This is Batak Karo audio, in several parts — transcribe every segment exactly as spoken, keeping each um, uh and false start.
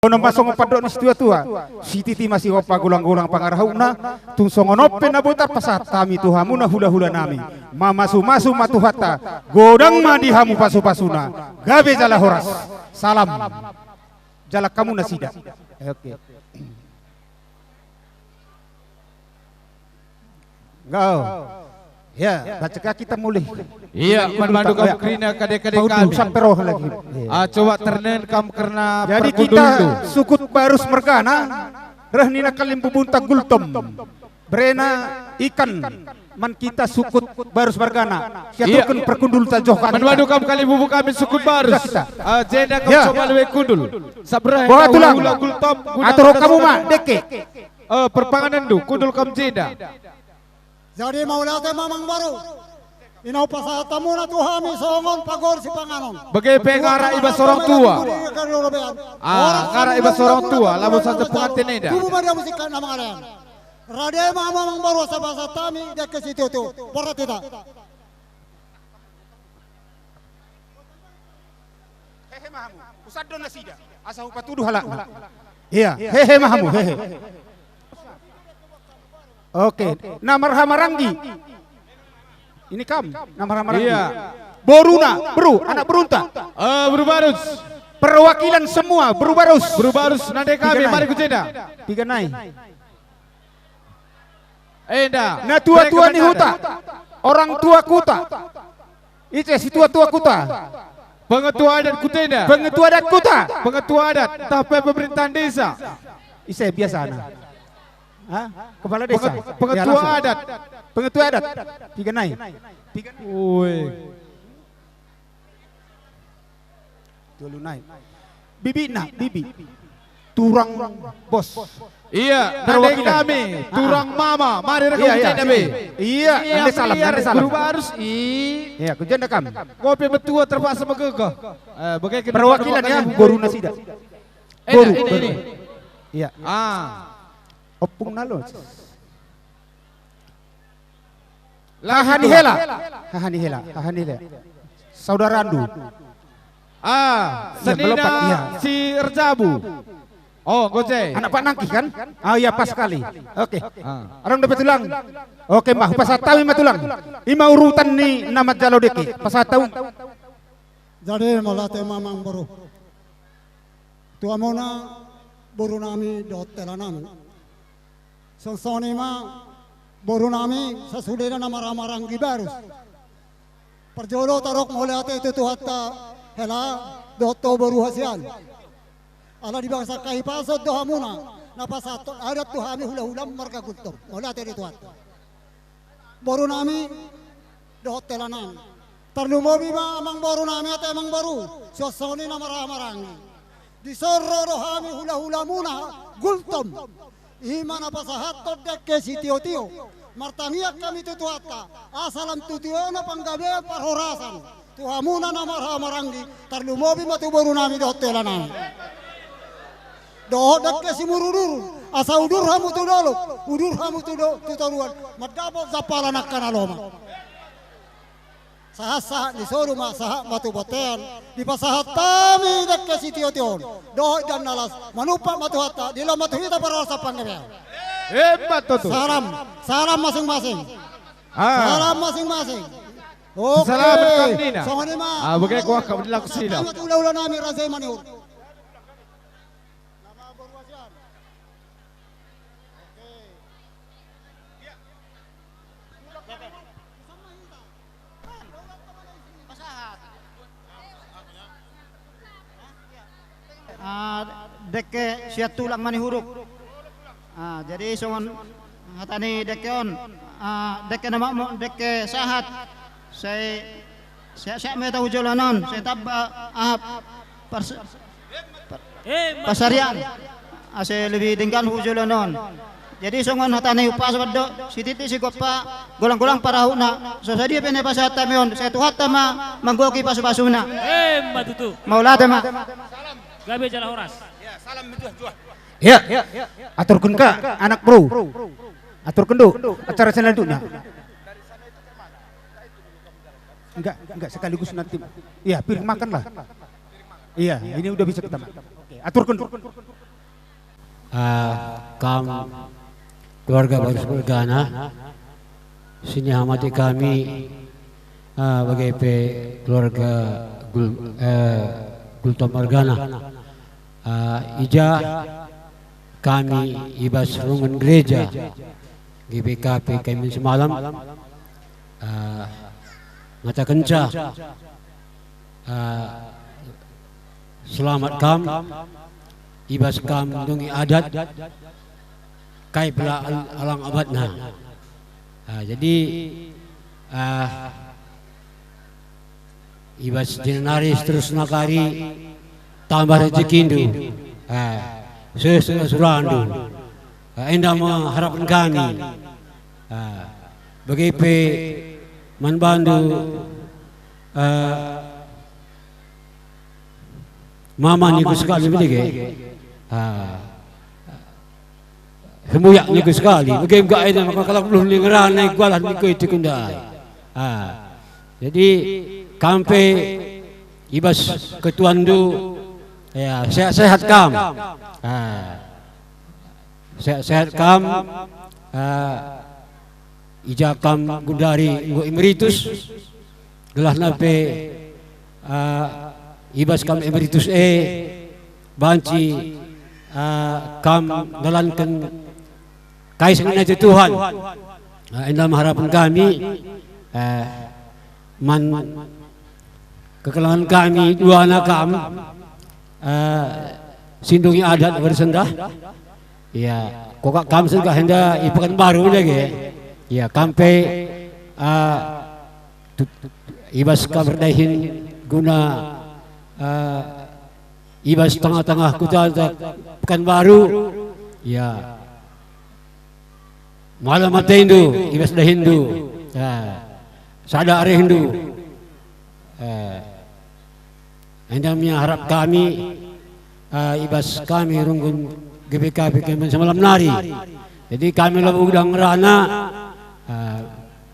Ono masong padok ni situa-tua, sititi masi opa gulang-gulang pangarahuna, tung songon ope nabota pasahat kami tu hamuna hula-hula nami. Mamasu-masu ma Tuhanta, godang ma di hamu pasu-pasuna, gabe jala horas. Salam. Jala kamu nasida. Oke. Enggak. Ya, baca kita mulih. Iya, man bandu kam kerina kade-kade kami. Sampai roh lagi. Iya. Ah, coba ternen kam kerna. Jadi kita sukut Barus mergana, reh nina kalim bubunta Gultom. Berena ikan man kita sukut Barus mergana. Siaturken perkundulta joh kan. Man bandu kam kalim bubu kami sukut Barus. Ah, jenda kam coba lewe kundul. Sabreh. Boha tulang. Atur kamu mak deke. Eh, perpanganenndu, kundul kam jenda. Jadi mauliate Amang Boru. Inau pasahat tamuna tu hami songon pagor si panganon. Bage pe ngarak i bas orang tua. Ah, ngarak i bas orang tua, labo saja pengantin enda. Tubuh Maria musik nama ngalean. Rade ma Amang Boru asa pasahat kami deke si tutu. Perhati ta. Hehe mahamu, usaddo nasida, asa hupatuduh halakna. Iya, hehe mahamu, hehe. Oke, Namarha Maranggi. Ini kam, Namarha Maranggi. Iya. Boruna, beru, anak berunta. Eh, beru Barus. Perwakilan semua, beru Barus. Beru Barus, nande kami, mari ku jenda. Piga nai? Enda. Na tua-tua ni huta, orang tua kuta. Ice si tua-tua kuta. Pengetua adat kuta enda. Pengetua adat kuta. Pengetua adat, ntah pe pemerintahan desa. Ise biasana? Hah? Kepala desa. Pengetua adat. Pengetua adat. Piga nai? Piga nai? Woi. Tolu nai. Bibina, bibi. Turang bos. Iya, nande kami, turang mama, mari reka ku jenda be. Iya, nande salam, nande salam. Guru Barus, i. Iya, ku jenda kam. Kopi betua terpaksa megegeh. Eh, bage perwakilan ya, guru nasida. Guru, ini, ini. Iya. Ah. Opung nalo. Haha ni hela. Haha ni hela. Haha ni hela. Saudarandu. Ah, senina si erjabu. Oh, goje. Anak Pak Nangkih kan? Ah, iya, pas sekali. Oke. Orang dapat tulang. Oke, Mbah, pasahat kami ma tulang. Ima urutan ni nama jalo deke. Pasahat tahu. Jadi mauliate Amang Boru. Tuamona boru nami dohot tela nami. Songsoni ma boru nami sasudena Namarha Maranggi Barus. Perjolo tarok mauliate tu Tuhanta hela dohot tu boru hasian. Ala dibangsa kai pasot dohamuna, na pasahatkon adat tu hami hula-hula marga Gultom. Mauliate tu Tuhanta. Boru nami, dohot tela nami. Terlumobi ma Amang Boru nami ate Amang Boru, songsoni Namarha Maranggi. Disoro roh hami hula-hulamuna Gultom. Ima na pasahatkon deke si tio-tio. Martangiang kami tu Tuhanta, asa lam tutiona penggabean parhorasan. Tuhamuna Namarha Maranggi, terlumobi ma tu boru nami dohot tela nami. Dohot deke si muruduru, asa udur hamu tu dolok, udur hamu tu do-, tu toruan, mendapot jampalan angkana loma. Sahat-sahat ni soru ma sahat ma tu botean, dipasahat kami deke si tio-tion, dohot dan nalas, manumpak ma Tuhanta, dilo ma Tuhanta parasa panggabean. Empat tutu. Salam, salam masing-masing. Ah. Salam masing-masing. Oke. Salam berkat nina. Songon i ma. Ah, bage kuah kau dilak sila. Ula-ula nami Raja Maniur. Ah, deke siat tulang mani huruk. Ah, jadi songon hata ni deke on, ah, deke nama mo deke sahat. Sai siap-siap me tau jolonon, sai taba ahap pers-, per-, pasarian. Ase lebih denggan hu jolonon. Jadi songon hata ni upas wedo, sititi si gopa, golang-golang parahuna, so sadia pe ne pasahat kami on, sai Tuhanta ma manggoki pasu-pasuna. Emma tutu. Mauliate ma. Gabe jala horas. Ya, salam mejuah-juah. Ya, aturken ka, anak bro. Aturken do acara selanjutnya. Enggak, enggak sekaligus nanti. Ya, piring makanlah. Iya, ini udah bisa kita makan. Aturken. Ah, kam keluarga Barus mergana, sinihamati kami, ah, bage pe keluarga Gul-, eh, Gultom mergana. Ah, i ja kami i bas runggun gereja G B K P Kayumbun Simalem, ah, ngatakenca, ah, selamat kam i bas kam ndungi adat, kai pe la al-, alang abatna. Ah, jadi, ah, i bas jenari seterusna kari tambah rejekindu, ah, seh sura-surandu, ah, enda me harapen kami. Ah, bage pe man bandu, ah, mama niku sekali bage. Ah, Sembuyak niku sekali, bage enggo enda maka kalak beluh ni ngerana ikualah niku itu kundai. Ah. Jadi, kam pe i bas ketuanndu, ya, sehat-sehat kam. Ah. Sehat-sehat kam, ah, i ja kam gundari enggo emeritus, gelahna pe, ah, i bas kam emeritus e banci, ah, kam ndalanken kai si ngena ate Tuhan. Ah, enda me harapen kami, ah, man kekelengen kami duana kam, ah, si ndungi adat wari sendah. Ya, kuakap kam sendah enda i Pekanbaru enda ge. Ya, kam pe, ah, tut-, i bas kam erdahin guna, eh, i bas tengah-tengah kuta Pekanbaru, ya, malem atendu i bas dahinndu, ya, sada arehndu, eh, enda me arap kami, eh, i bas kami runggun G B K P Kayumbun Simalem nari. Jadi kami labo udah ngerana, eh,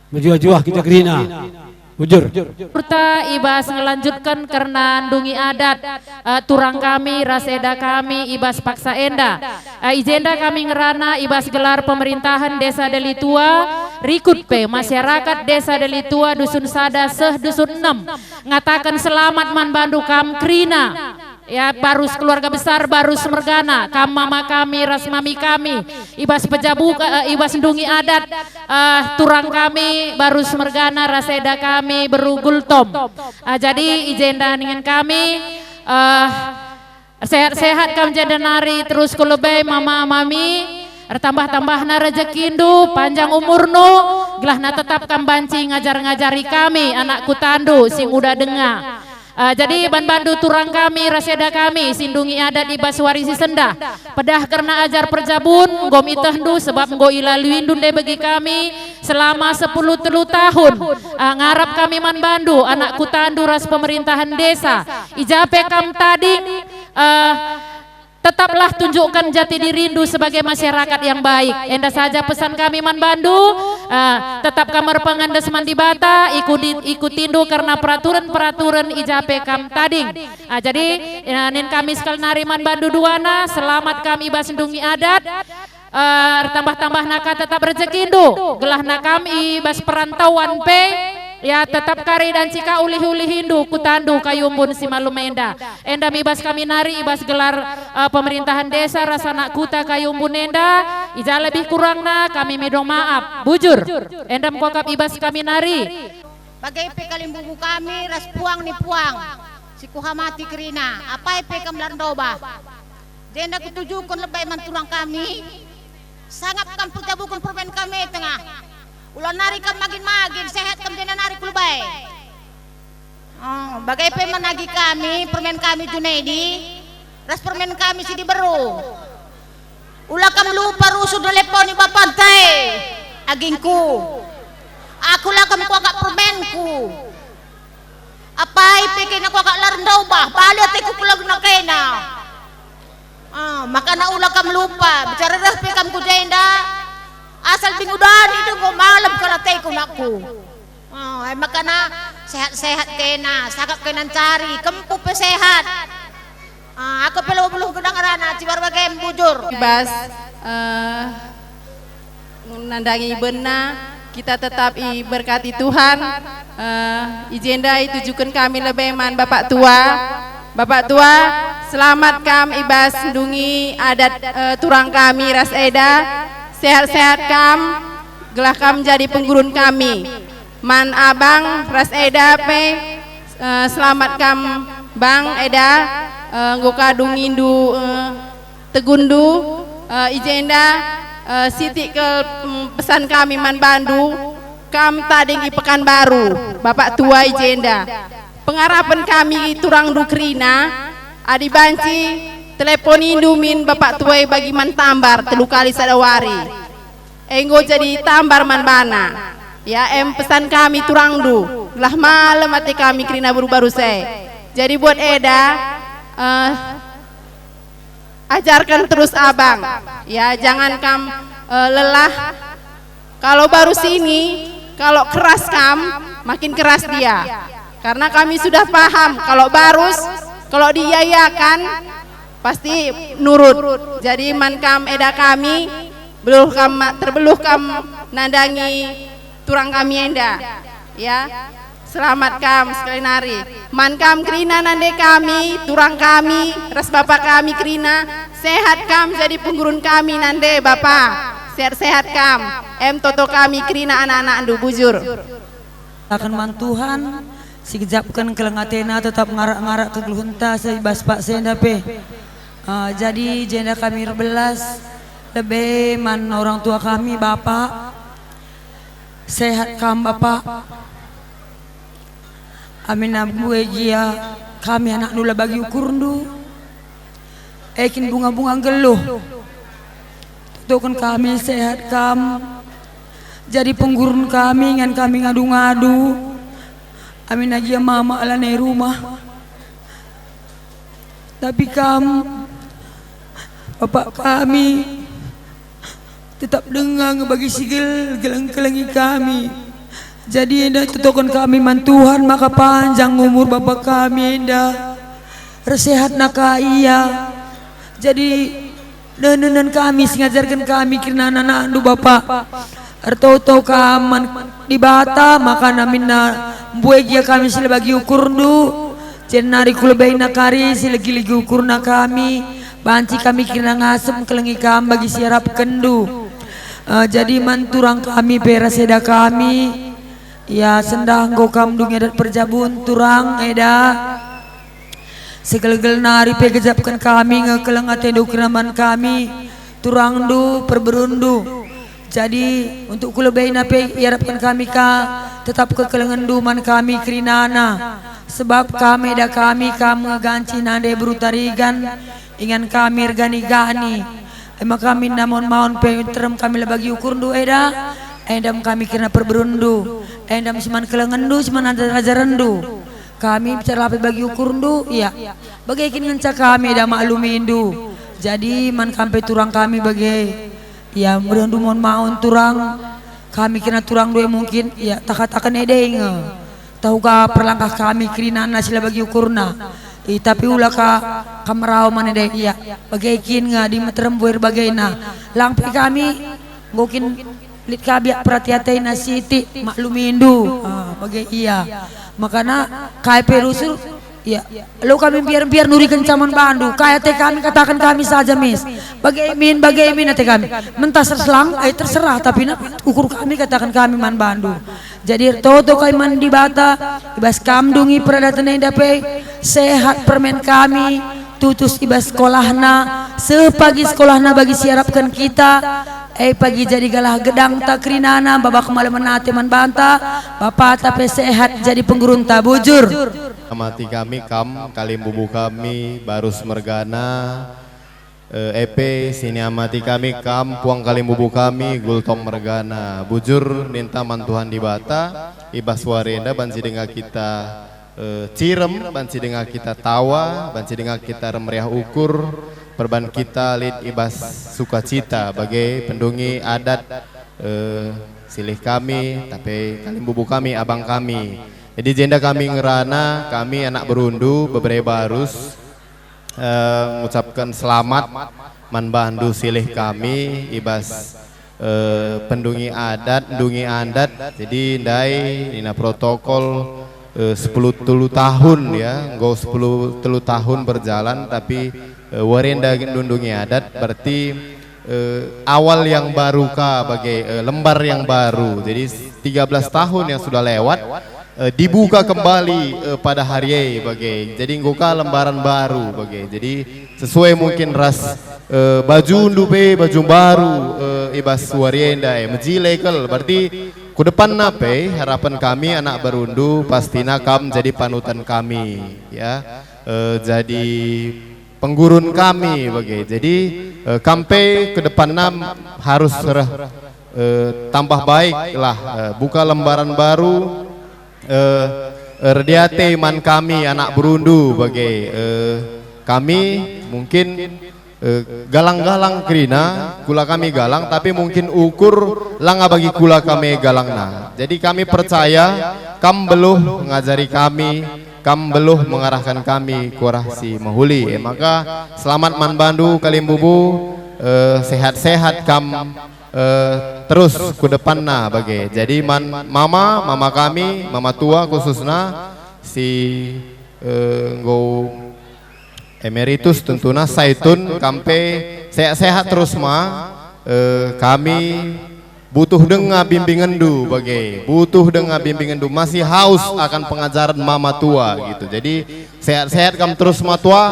mejuah-juah kita kerina. Bujur. Turta i bas ngelanjutken kerna ndungi adat, eh, turang kami ras eda kami i bas paksa enda. Eh, i jenda kami ngerana i bas gelar pemerintahen Desa Delitua, rikut pe masyarakat Desa Delitua Dusun Sada seh Dusun Enem ngataken selamat man bandu kam kerina. Ya, Barus, keluarga besar Barus mergana, kam mama kami ras mami kami, i bas pejabu, eh, i bas ndungi adat, eh, turang kami Barus mergana ras eda kami beru Gultom. Ah, jadi i jenda ningen kami, eh, sehat-sehat kam jenda nari terus ku lebe mama mami, ertambah-tambahna rejekindu, panjang umurndu, gelahna tetap kam banci ngajar-ngajari kami anak kutandu si nguda denga. Ah, jadi ban bandu turang kami ras eda kami si ndungi adat i bas wari si sendah. Pedah kerna ajar perjabun, enggo itehndu sebab enggo ilaluindu ndai bagi kami selama sepuluh telu tahun. Ah, ngarap kami man bandu, anak kutandu ras pemerintahen desa. I ja pe kam tading, ah, tetaplah tunjukkan jati dirindu sebagai masyarakat yang baik. Enda saja pesan kami man bandu, ah, tetap kam erpengendes man Dibata, ikuti, ikutindu kerna peraturen-peraturen i ja pe kam tading. Ah, jadi, eh, nin kami sekali nari man bandu duana, selamat kam i bas ndungi adat, eh, ertambah-tambahna ka tetap rejekindu, gelahna kam i bas perantauan pe, ya, tetap kari danci ka ulih-ulihindu kutandu Kayumbun Simalem enda. Enda me i bas kami nari i bas gelar, eh, pemerintahen desa ras anak kuta Kayumbun enda, i ja lebih kurangna kami midong maaf. Bujur. Enda me kuakap i bas kami nari. Bage pe kalimbubu kami ras puang ni puang, si kuhamati kerina, apai pe kam la ndobah. Jenda kutujuken lebe man turang kami, sangap kam perjabuken permen kami tengah. Ula nari kam magin-magin, sehat kam jenda nari ku lebe. Oh, bage pe man agi kami, permen kami Junaidi, ras permen kami si diberu. Ula kam lupa rusur neleponi bapanta e, agingku. Aku la kam kuakap permenku. Apai pe kena kuakap la ndobah, bali ateku ku lagu na kena. Ah, makana ula kam lupa, bicara reh pe kam ku jenda, asal bingu dani dengo malem kal ateku nakku. Ah, e makana sehat-sehat kena, sakap kena ncari, kempu pe sehat. Ah, aku pe labo beluh gedang rana, cibar bagem bujur. Bas, eh, nandangi ibeNa, kita tetap iberkati Tuhan. Eh, i jenda itujuken kami lebe man Bapak Tua. Bapak Tua, selamat kam i bas ndungi adat, eh, turang kami ras eda. Sehat-sehat kam, gelah kam jadi penggurun kami. Man abang ras eda pe, eh, selamat kam bang eda, eh, enggo ka dungindu, eh, tegunndu, eh, i jenda, eh, sitik kal, mm, pesan kami man bandu, kam tading i Pekanbaru, Bapak Tua i jenda. Pengarapen kami i turangndu kerina, adi banci teleponindu min Bapak Tua i bagi man tambar telu kali sada wari. Enggo jadi tambar man bana. Ya, em pesan kami turangndu, gelah malem ate kami kerina baru-baru se. Jadi buat eda, eh, ajarken terus abang. Ya, jangan kam, eh, lelah. Kalau baru sini, kalau keras kam, makin keras dia. Karena kami sudah paham, kalau barus, kalau diiyakan, pasti nurut. Jadi man kam eda kami, beluh kam, terbeluh kam nandangi turang kami enda. Ya, selamat kam sekali nari. Man kam kerina nande kami, turang kami, ras bapa kami kerina, sehat kam jadi penggurun kami nande, Bapa. Sehat-sehat kam. Em toto kami kerina anak-anakndu, bujur. Akan man Tuhan, si gejapken keleng atena tetap ngarak-ngarak kegeluhenta si bas paksa enda pe. Ah, jadi jenda kami erbelas lebe man orang tua kami, Bapa. Sehat kam, Bapa. Amin, mbue gia kami anakndu la bagi ukurndu. E kin bunga-bunga nggeluh. Tutuken kami sehat kam. Jadi penggurun kami, ngan kami ngadu-ngadu. Amin, agia mama lanai rumah. Tapi kam, Bapak kami, tetap denga nge bagi si gel-, geleng-kelengi kami. Jadi enda itotoken kami man Tuhan maka panjang umur Bapak kami enda. Ersehatna ka ia. Jadi nenen kami si ngajarken kami kerina anak-anakndu, Bapak. Ertoto kam man Dibata maka naminna mbue gia kami si la bagi ukurndu. Jenari kulebeina kari si legi-legi ukurna kami, banci kami kerina ngasem kelengi kam bagi si arapkenndu. Eh, jadi man turang kami pe ras eda kami, ya, sendah enggo kam ndungi adat perjabun turang eda. Segelgel nari pe gejapken kami nge keleng atendu kerina man kami, turangndu, perberundu. Jadi, untuk kulebeina pe iarapken kami ka, tetap kekelengenndu man kami kerinana. Sebab kam eda kami kam nge ganci nande beru tarigan, ingan kami ergani-gani. Ema kami na maon-maon pe terem kami la bagi ukurndu eda, endam kami kerina perberundu, endam si man kelengenndu, si man ajar-ajarenndu. Kami bicara la pe bagi ukurndu, ya, bage kin ngenca kami eda maklumindu. Jadi man kam pe turang kami bage. Ya, merehndu maon-maon turang, kami kerina turangndu e mungkin, ya, takataken eda nge. Tahu ka perlangkah kami kerinana si la bagi ukurna. I, tapi ula ka kam rau man eda, ya, bage kin nge adi meterem buer bagena. Lang pe kami, enggo kin lit ka biak perati-atina sitik, maklumindu. Ah, bage ia. Makana kai pe rusur, ya, lo kami mbiar-mbiar nurikenca man bandu. Kai ate kami kataken kami saja, mis. Bage min, bage min ate kami. Mentah selang, eh, terserah, tapi na ukur kami kataken kami man bandu. Jadi ertoto kai man Dibata, i bas kam ndungi peradaten enda pe, sehat permen kami, tutus i bas sekolahna, seh pagi sekolahna bagi si arapken kita, e pagi jadi galah gedangta kerinana, babak malemen ate man banta, bapata pe sehat jadi penggurunta, bujur. Amati kami kam, kalimbubu kami, Barus mergana, eh, e pe si niamati kami kam, puang kalimbubu kami, Gultom mergana. Bujur ninta man Tuhan Dibata, i bas wari enda banci denga kita, eh, cirem, banci denga kita tawa, banci denga kita ermeriah ukur, perban kita lit i bas sukacita bage pendungi adat, eh, silih kami, tapi kalimbubu kami, abang kami. Jadi jenda kami ngerana, kami anak berundu, bebere Barus, Eh, ngucapken selamat man bandu silih kami i bas, eh, pendungi adat, ndungi adat. Jadi ndai nina protokol, eh, sepuluh telu tahun ya, enggo sepuluh telu tahun berjalan, tapi, eh, wari enda ndungi adat, berarti, eh, awal yang baru ka bage, eh, lembar yang baru. Jadi tiga belas tahun yang sudah lewat, eh, dibuka kembali, eh, pada hari e bage. Jadi enggo ka lembaran baru bage. Jadi sesuai mungkin ras, eh, bajundu pe baju baru, eh, i bas wari enda, eh, mejile kal. Berarti ku depanna pe harapen kami anak berundu pastina kam jadi panutan kami, ya. Eh, jadi penggurun kami bage. Jadi, eh, kam pe ke depanna harus reh, eh, tambah baik lah, eh, buka lembaran baru, eh, eh, rediate man kami anak berundu bage. Eh, kami mungkin, eh, galang-galang kerina, kula kami galang, tapi mungkin ukur langa bagi kula kami galangna. Jadi kami percaya kam beluh ngajari kami, kam beluh mengarahkan kami ku arah si mehuli. E maka selamat man bandu Kalimbubu, eh, sehat-sehat kam, eh, terus ku depanna bage. Jadi man mama, mama kami, mama tua khususna si, eh, enggo emeritus tentuna Saitun kam pe sehat-sehat terus ma, eh, kami butuh denga bimbingenndu bage, butuh denga bimbingenndu, masih haus akan pengajaren mama tua gitu. Jadi sehat-sehat kam terus ma tua,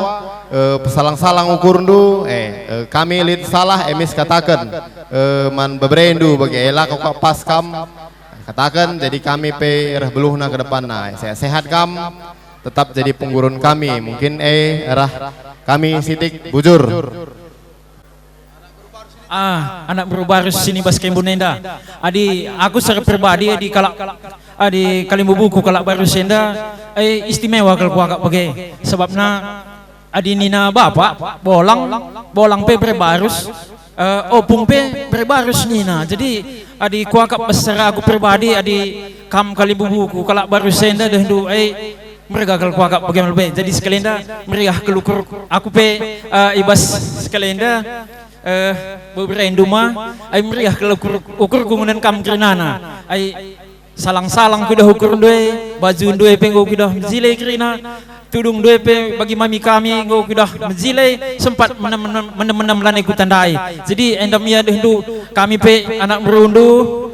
eh, pesalang-salang ukurndu, eh, eh, kami lit salah, emis kataken, eh, man beberendu bage, eh, lako kap pas kam kataken, jadi kami pe reh beluhna ke depanna. Sehat-sehat kam, tetap jadi penggurun kami. Mungkin, eh, rah kami sitik bujur. Ah, anak beru barus sini bas kembun enda. Adi aku secara pribadi, adi kalak, adi Kalimbubuku kalak barus enda, eh, istimewa kal kuakap bage. Sebabna adi nina bapa, bolang, bolang pe bere barus, eh, opung pe bere barus nina. Jadi adi kuakap bas secara aku pribadi, adi kam Kalimbubuku kalak barus enda dehndu, eh, merga kal kuakap bage me lebe. Jadi sekalenda meriah kal ukur aku pe, eh, i bas sekalenda, eh, beberendu ma, ai meriah kal ukur, ukurku ngenen kam kerinana. Ai salang-salang kuidah ukurndu e, bajundu e pe enggo kuidah mejile kerina, tudungndu e pe bagi mami kami enggo kuidah mejile, sempat menem-menem, menem-menem lanai kutandai. Jadi enda me ia dehndu, kami pe anak berundu,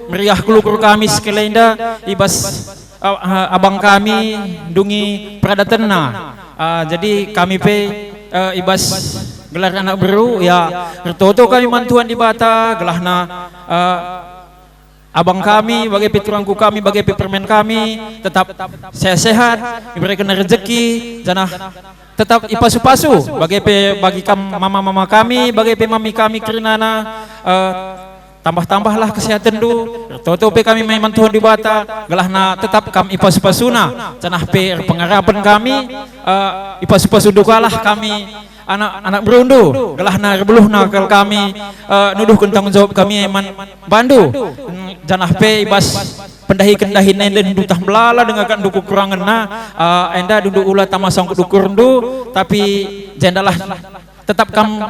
meriah kal ukur kami sekalenda i bas, ah, ah, abang kami ndungi peradatenna. Ah, jadi kami pe, eh, i bas gelar anak beru, ya, ertoto kami man Tuhan Dibata, gelahna, eh, abang kami, bage pe turangku kami, bage pe permen kami, tetap sehat-sehat, ibereken rejeki, janah tetap ipasu-pasu, bage pe bagi kam mama-mama kami, bage pe mami kami kerinana, eh, tambah-tambahlah kesehatenndu, ertoto pe kami man Tuhan Dibata, gelahna tetap kam ipasu-pasuna, janah pe erpengarapen kami, eh, ipasu-pasundu kalah kami anak-anak berundu, gelahna erbeluhna kal kami, eh, nuduhken tanggung jawab kami man bandu, mm, janah pe i bas pendahiken dahin enda ndutah melala denga kak ndu kekurangenna, eh, enda dundu ula tama sangkut ukurndu, tapi jendalah tetap kam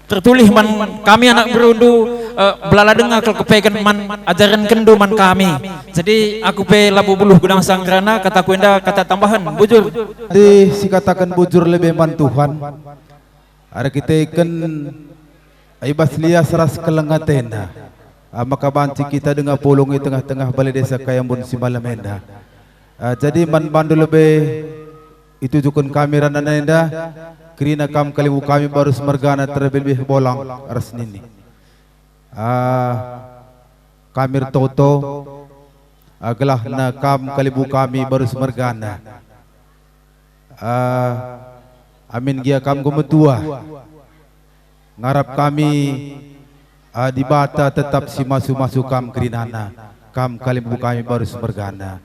tertulih man kami anak berundu, eh, belala denga kal kepeken man ajarenkenndu man kami. Jadi aku pe labo beluh gudang sanggerana, kataku enda kata tambahen, bujur. Adi sikataken bujur lebe man Tuhan, erkiteken i bas lias ras keleng atena, ah, maka banci kita denga pulung i tengah-tengah balai desa Kayambun si malam enda. Ah, jadi man bandu lebe itujuken kami ranan enda, kerina kam Kalimbubu kami barus mergana terlebih-lebih bolang ras nini. Ah, kami ertoto, ah, gelahna kam Kalimbubu kami barus mergana. Ah, amin gia kam enggo metua. Ngarap kami, ah, Dibata tetap si masu-masu kam kerinana, kam Kalimbubu kami barus mergana.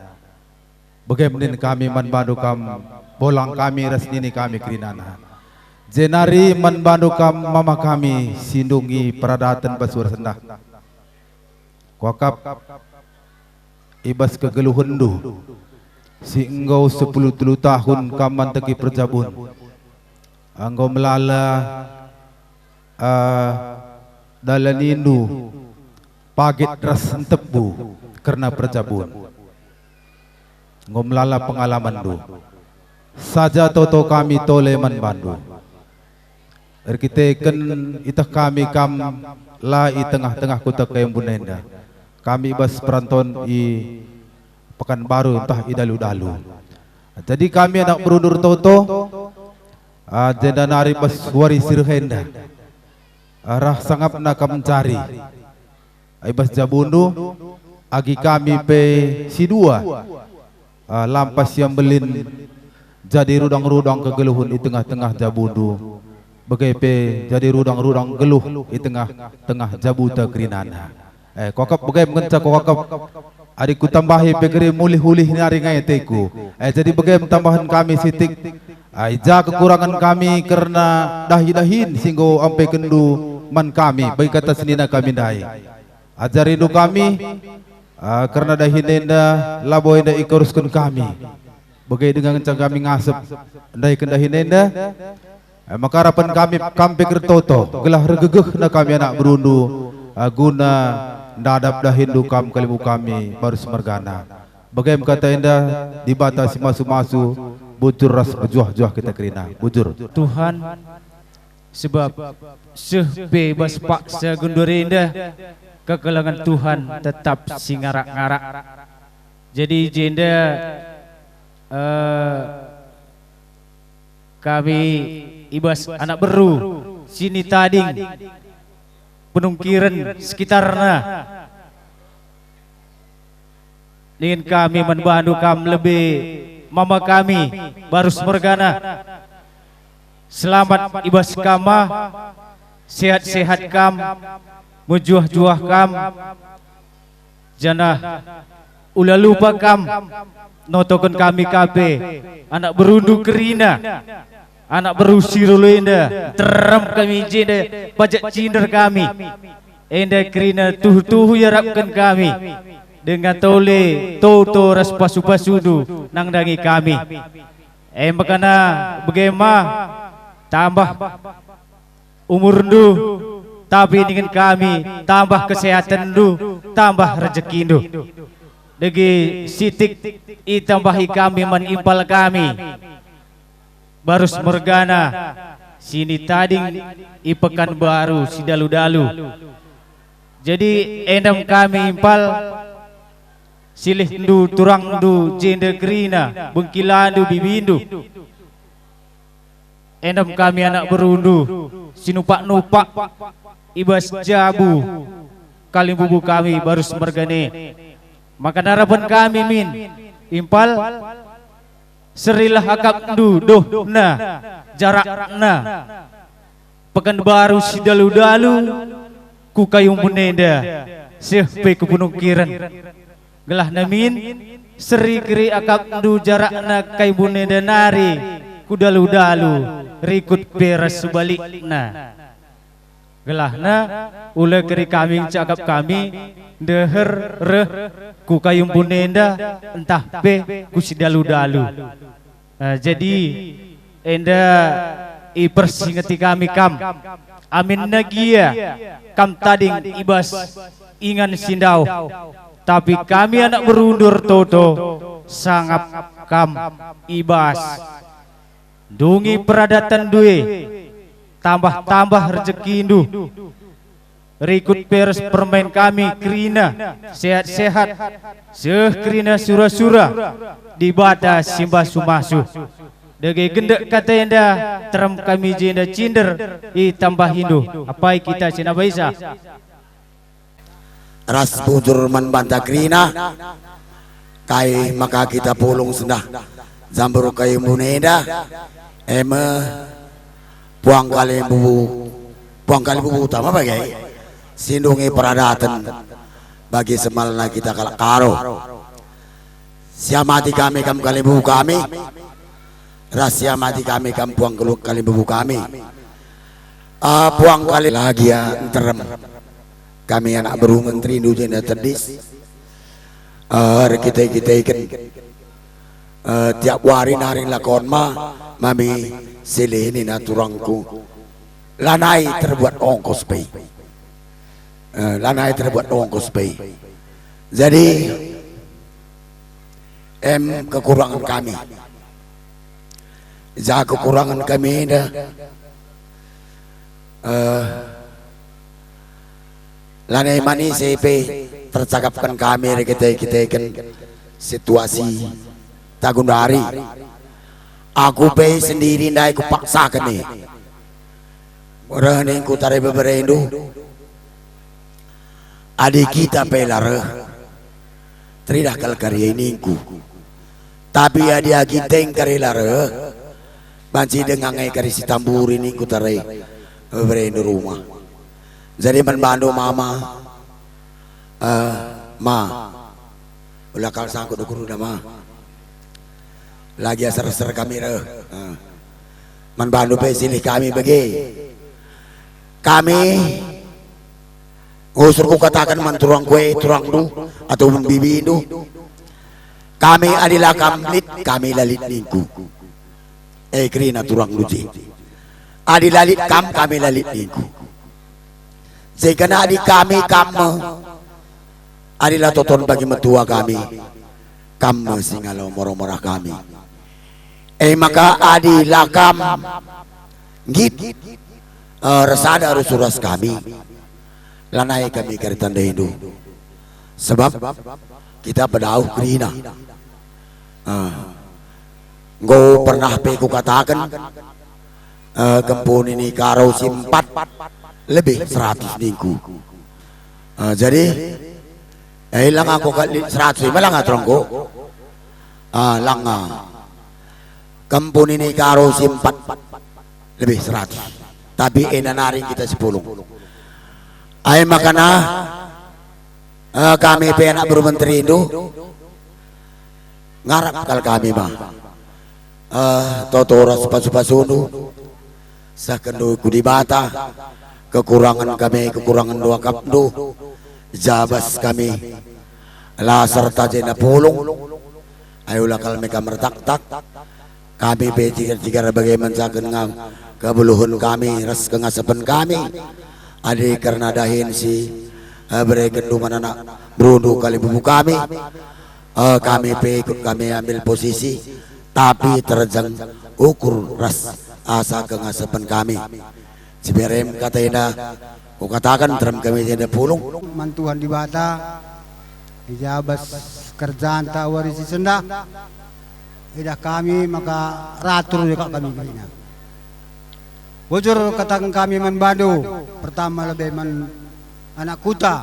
Bage me nina kami man bandu kam bolang kami ras nini kami kerinana. Jenari man bandu kam mama kami si ndungi peradaten bas wari sendah. Kuakap i bas kegeluhenndu si enggo sepuluh telu tahun kam manteki perjabun. Enggo melala, eh, dalanindu pagit ras ntebbu kerna perjabun. Enggo melala pengalamanndu. Saja toto kami tole man bandu. Erkiteken iteh kami kam la i tengah-tengah kuta Kayumbun enda. Kami i bas peranton i Pekanbaru ntah i dalu-dalu. Jadi kami anak berundur toto, ah, jenda nari bas wari si reh enda, ah, reh sangapna kam mencari. I bas jabundu, agi kami pe si dua, ah, lampas ia mbelin jadi rudang-rudang kegeluhen i tengah-tengah jabundu, bage pe jadi rudang-rudang geluh i tengah-tengah jabuta kerinana. Eh, kuakap bage me ngenca kuakap. Adi kutambahi pe keri mulih-ulih nari nge ateku. Eh, jadi bage me tambahen kami sitik. Ah, i ja kekurangen kami kerna dahi-dahin si enggo ampekenndu man kami, bagi kata senina kami ndai. Ajarindu kami, ah, kerna dahin enda, labo enda ikurusken kami. Bage denga ngenca kami ngasep ndahiken dahin enda, eh, maka arapen kami kam pe kertoto, gelah ergegehna kami anak berundu, ah, guna ndadap dahinndu kam kalimbubu kami Barus mergana. Bage me kata enda, Dibata si masu-masu, bujur ras mejuah-juah kita kerina. Bujur. Tuhan, sebab seh pe bas paksa genduari enda, kekelengen Tuhan tetap si ngarak-ngarak. Jadi i jenda, eh, kami i bas anak beru, Sinitading, penungkiren sekitarna. Ningen kami man bandu kam lebe mama kami, Barus mergana. Selamat i bas kam, sehat-sehat kam, mejuah-juah kam, janah ula lupa kam notoken kami ka pe, anak berundu kerina, anak beru si rulu enda, nterem kami i jenda, pajak cinder kami. Enda kerina tuhu-tuhu iarapken kami, denga tole toto ras pasu-pasundu nandangi kami. E maka bage ma, tambah umurndu, tapi ningen kami tambah kesehatenndu, tambah rejekindu. Dage sitik itambahi kami man impal kami, Barus mergana, Sinitading i Pekanbaru si dalu-dalu. Jadi enda me kami impal, silihndu turangndu jenda kerina bengkilandu bibindu. Enda me kami anak berundu, sinupak-nupak i bas jabu kalimbubu kami Barus mergana. Maka arapen kami min, impal, serilah akapndu dohna, jarakna, Pekanbaru si dalu-dalu ku Kayumbun enda, seh pe ku penungkiren. Gelahna min, seri keri akapndu jarakna Kayumbun enda nari ku dalu-dalu, rikut pe ras sebalikna. Gelahna ula keri kami ngenca akap kami ndeher reh ku Kayumbun enda ntah pe ku si dalu-dalu. Eh, jadi enda ipersingeti kami kam. Aminna gia kam tading i bas ingan si ndauh, tapi kami anak berundu toto sangap kam i bas. Ndungi peradatenndu e, tambah-tambah rejekindu. Rikut pe ras permain kami kerina sehat-sehat, seh kerina sura-sura, Dibata si masu-masu. Dage gendek kata enda, nterem kami jenda cinder itambahindu. Apai kita si nabaisa? Ras bujur man banta kerina, kai maka kita pulung sendah jabur Kayumbun enda, e me puang kalimbubu, puang kalimbubu utama bage, si ndungi peradaten bagi semalna kita kalak Karo. Siamati kami kam kalimbubu kami, ras siamati kami kam puang kelu-, kalimbubu kami. Ah, puang kali lagi ya nterem. Kami anak beru menteri ndu jenda tedis. Eh, erkite-kiteken. Eh, tiap wari nari lakon ma, mami Silih nina turangku, lanai terbuat ongkos pe. Eh, lanai terbuat ongkos pe. Jadi, em kekurangan kami. Ja kekurangan kami enda, eh, lanai man ise pe tercakapken kami erkite-kiteken situasi tagundari. Aku pe sendiri ndai kupaksaken e. Reh ningku tare beberendu. Adi kita pe la reh, teridah kal kari e ningku. Tapi adi agi teng kari la reh, banci denga nge kari si tamburi ningku tare beberendu rumah. Jadi man bandu mama, eh, ma, ula kal sangkut ukurna ma. Lagi aser-aser kami reh. Eh. Man bandu pe silih kami bage. Kami ngusur kukataken man turangku e, turangndu, atau bibindu. Kami adi la kam lit, kami la lit ningku. E kerina turangndu je. Adi la lit kam, kami la lit ningku. Sehingga adi kami kam me, adi la toton bagi metua kami, kam me si ngalo mora-mora kami. E maka adi la kam nggit, eh, ersada arus ras kami, lanai kami kari tandaindu. Sebab kita pedauh kerina. Ah. Enggo pernah pe kukataken, eh, kempu nini Karo si empat lebih seratus ningku. Eh, jadi, eh, langa aku kali seratus, langa turangku. Ah, langa. Kempu nini Karo si empat lebih seratus. Tapi enda nari kita si pulung. Ai makana, eh, kami pe anak beru menterindu, ngarap kal kami ma. Eh, toto ras pasu-pasundu, sehkenndu ku Dibata, kekurangen kami, kekurangen dua kapndu, jabas kami, la serta jenda pulung, ayo la kal meka mertaktak, kami pe cigar-cigar bage mencaken nga-, kebeluhen kami ras kengasepen kami, adi kerna dahin si, eh, berekenndu man anak berundu kalimbubu kami, Eh, kami pe ikut kami ambil posisi, tapi terjeng ukur ras asa kengasepen kami. Ciberem kata enda, kukataken terem kami jenda pulung. Man Tuhan Dibata, i jabas kerjanta wari si sendah, idah kami maka ratur juga kami kerina. Bujur kataken kami man bandu, pertama lebe man anak kuta,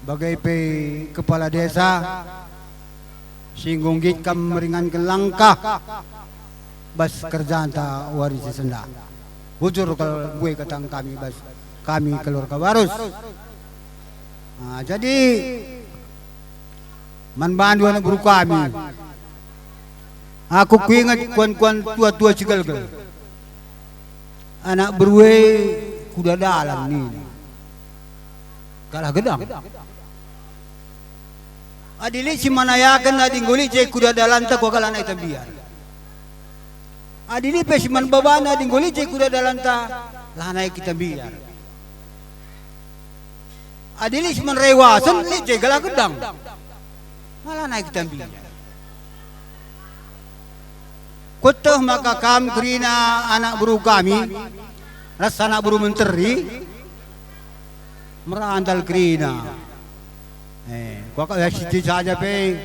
bage pe kepala desa, si enggo nggit kam meringanken langkah bas kerjanta wari si sendah. Bujur kal mbue kataken kami bas kami keluarga Barus. Ah, jadi, man bandu anak beru kami, aku kuinget kuan-kuan tua-tua si gelgel. Anak beru e kuda dalan nina. Kalah gedang. Adi lit si manayaken adi enggo lit je kuda dalanta kuga lanai kita mbiar. Adi lit pe si man babana adi enggo lit je kuda dalanta lanai kita mbiar. Adi lit si man rewasen lit je kalah gedang. Malah nai kita mbiar. Kueteh maka kam kerina anak beru kami, ras anak beru menteri, merandal kerina. Eh, kuakap ya siti saja pe,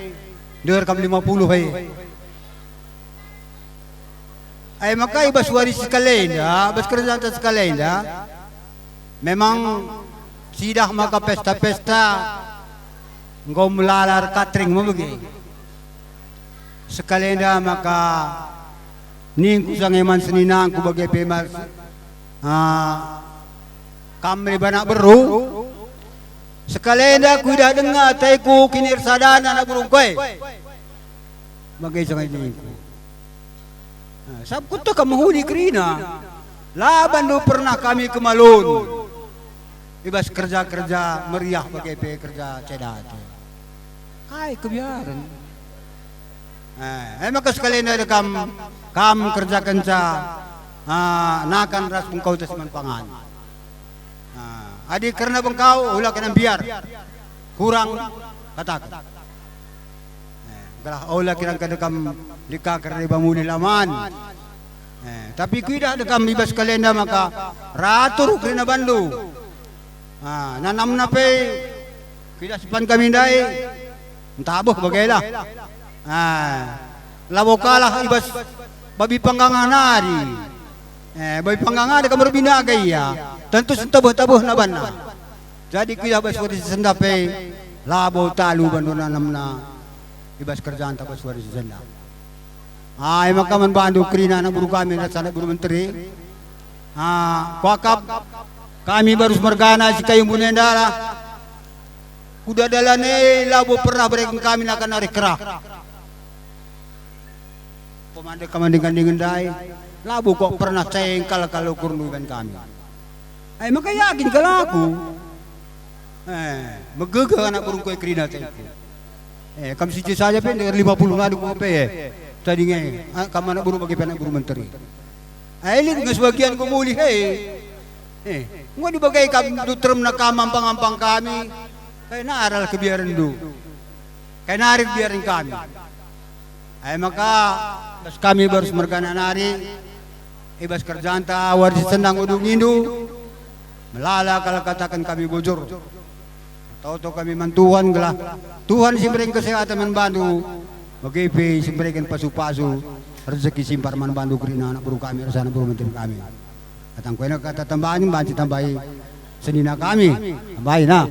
deher kam lima puluh he. Ai maka i bas wari sekalenda, bas kerjanta sekalenda, memang sidah maka pesta-pesta enggo melala erkatring me bage. Sekalenda maka ningku sange man seninangku bage pe mas, ah, kam me anak beru. Sekalenda kuidah denga ateku kinirsadan anak beru engkue. Bage sange ningku. Nah, sabap kueteh kam mehuli kerina. La bandu pernah kami kemalun i bas kerja-kerja meriah bage pe kerja cedate. Kai kebiaren? Eh, e maka sekalenda kam, kam kerjakenca, ah, nakan ras bengkau tes man pangan. Ah, adi kerna bengkau, ula kena mbiar. Kurang kataken. Eh, gelah ola kira-kira kam lika kerna iba mulih laman. Eh, tapi kuidah dekam i bas kalenda maka ratur kerina bandu. Ah, nanamna pe kuidah sepan kami ndai, ntah boh bagailah. Ah, labo kalah i bas babi panggang nari. Eh, babi panggang nari kam erbinaga ia, tentu sentabuh-tabuhna banna. Jadi kuidah bas wari si sendah pe labo talu bandu nanamna i bas kerjanta bas wari si sendah. Ai maka man bandu kerina anak beru kami ras anak beru menteri. Ah, kuakap kami baru semergana si kayu mbun enda lah. Kuda dalan e labo pernah bereken kami nakan arih kerah. Pemande kemandingan-dingen ndai, labo kok pernah cengkal kal ukurndu iban kami. Ai maka yakin kal aku. Eh, megegeh anak burungku e kerina atengku. Eh, kam sije saja pe ndeher lima puluh nadu ku pe, eh. Tading e, ah, kam anak burung bage pe anak burung menteri. Eh, lit nge sebagian ku mulih, eh. Eh, enggo dibage kam duteremna kam ampang-ampang kami. Kai naral kebiarenndu. Kai nari kebiaren kami. Ai maka, bas kami baru semergana nari, i bas kerjanta wari si sendah ngudungindu, melala kal kataken kami bujur. Toto kami man Tuhan gelah Tuhan si mereken kesehatan man bandu, bage pe si mereken pasu-pasu, rezeki si mbar man bandu kerina anak beru kami ras anak beru menteri kami. Katangku ena kata tambahen banci tambahi senina kami, tambahi nah.